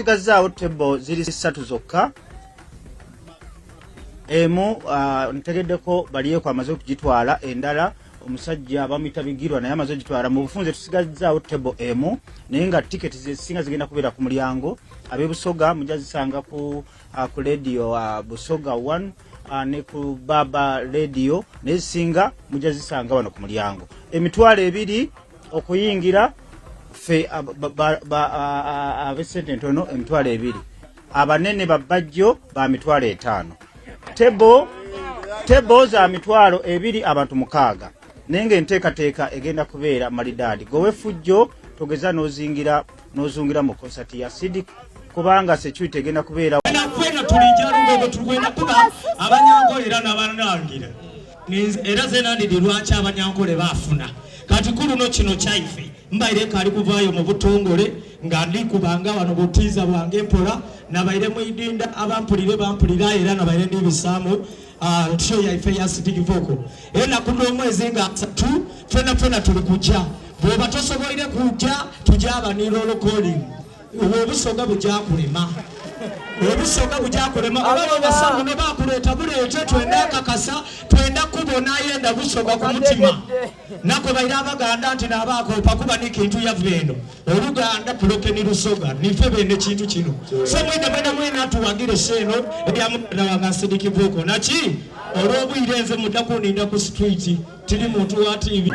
Tusigazzaawo table ziri ssatu zokka. Emu uh, ntegeddeko Balyeku amaze okugitwala, endala omusajja bamuyita Bigirwa naye amaze ogitwala. Mu bufunze tusigazzaawo table emu naye nga tiketi zesinga zigenda kubeera ku mulyango. Ab'e Busoga mujja zisanga ku, uh, ku radio uh, Busoga 1 uh, ne ku Baba radio naye zisinga mujja zisanga wano ku mulyango. 2000 okuyingira ffe ab'essente entono 2000, abanene babbajjo ba 50,000. Table table za 20,000 abantu 6, naye ng'enteekateeka egenda kubeera malidaadi. Gowefujjo togeza n'ozingira n'ozungira mu konsati ya Acidic kubanga security egenda kubeera Fena tulijja Lugogo tugenda kuba Abanyankole era n'Abalangira era zenandidi lwaki Abanyankole baafuna kati ku luno kino kyaife mbaire kali kuvaayo mu butongole nga ndi kubanga wano butiiza bwange mpola nabaire mwidinda abampulire bampulira era nabaire ndibisaamu ntyo yaife ya Acidic Vokoz enaku n'omwezi nga 3 fena fena tuli kujja bw'oba tosoboire kujja tujabanira olukoli obusoga bujakulema obusoga bujakulema oba babasawo ne bakuleeta buleete twenda akakasa twenda kubona yenda busoga ku mutima nako baire abaganda nti nabakopa kuba nikintu yava eno oluganda tulokeni lusoga nife bene kintu kino so mwine mwena mwena tuwagire seno ebyamuganda wange Acidic Vokoz naki olw'obwire nze mudda kuninda ku street tiri muntu wa TV.